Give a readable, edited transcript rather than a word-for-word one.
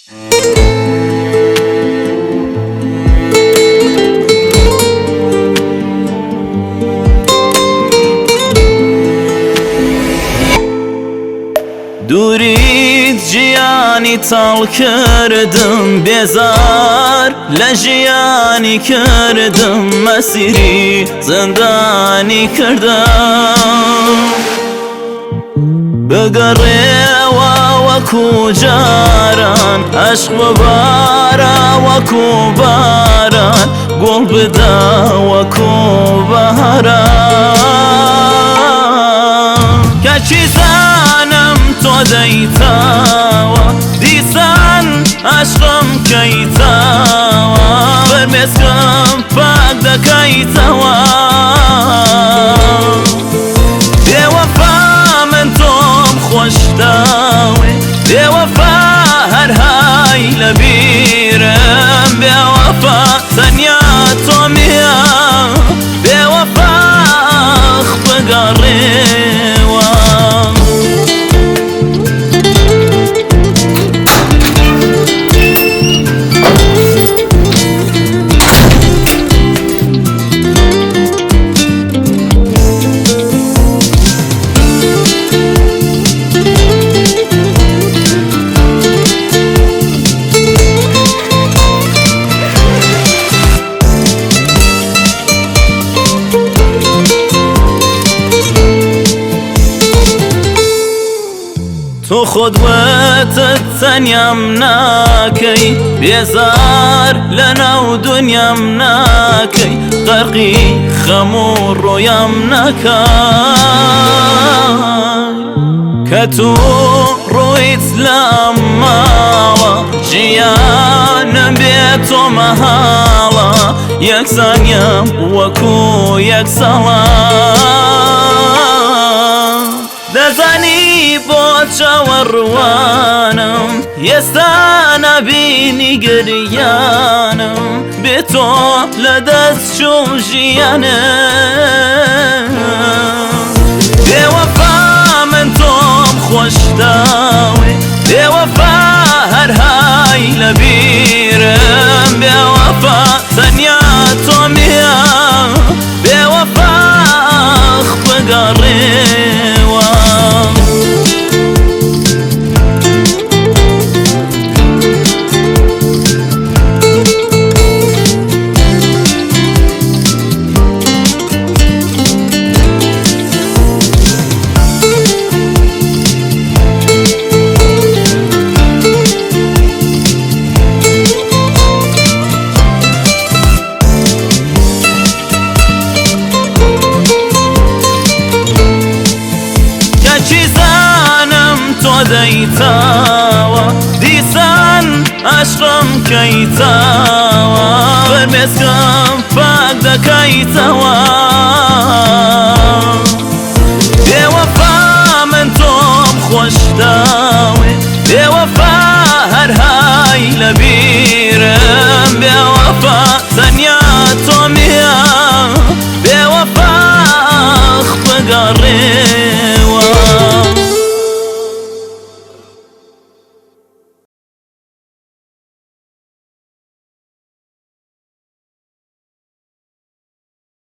دووریت ژیانی تاڵ کردم، بێزار لە ژیانی کردم، مەسیری زندانی کردم. بگەڕێوە وەکو جاران، عەشق ببارە وەکو باران، گوڵ بدە وەکو بەهاران. کەچی زانم تۆ دەیتاوە، دیسان عەشقم کەیتاوە، فرمێسکم پاک دەکەیتەوە. بێوەفا من تۆم خۆش داوێ، بێوەفا هەر های لە بیرم، بێوەفا تەنیا تۆمیە، بێوەفا بگەڕێوە. تۆ خۆت وتت تەنیام ناکەی، بێزار لە ناو دنیام ناکەی، غەرقی خەم و ڕۆیام ناکەی. کە تۆ ڕۆیت لە ماڵە، ژیانم بێ تۆ مەحاڵە، یەکسانیم وەکو یەک ساڵە. دەزانی بۆ چاوەڕوانم، ئێستا نابینی گریانم، بێ تۆ لە دەست چوو ژیانم. بێوەفا من تۆم خۆش داوێ، بێوەفا هەر های لە بیرم، بێوەفا تەنیا تۆمیە، بێوەفا بگەڕێوە. کەچی زانم تۆ دەیتاوە، دیسان عەشقم کەیتاوە، فرمێسکم پاک دەکەیتەوە. بێوەفا من تۆم خۆش داوێ، بێوەفا هەر های لە بیرم، بێوەفا تەنیا تۆمیە، بێوەفا بگەڕێوە.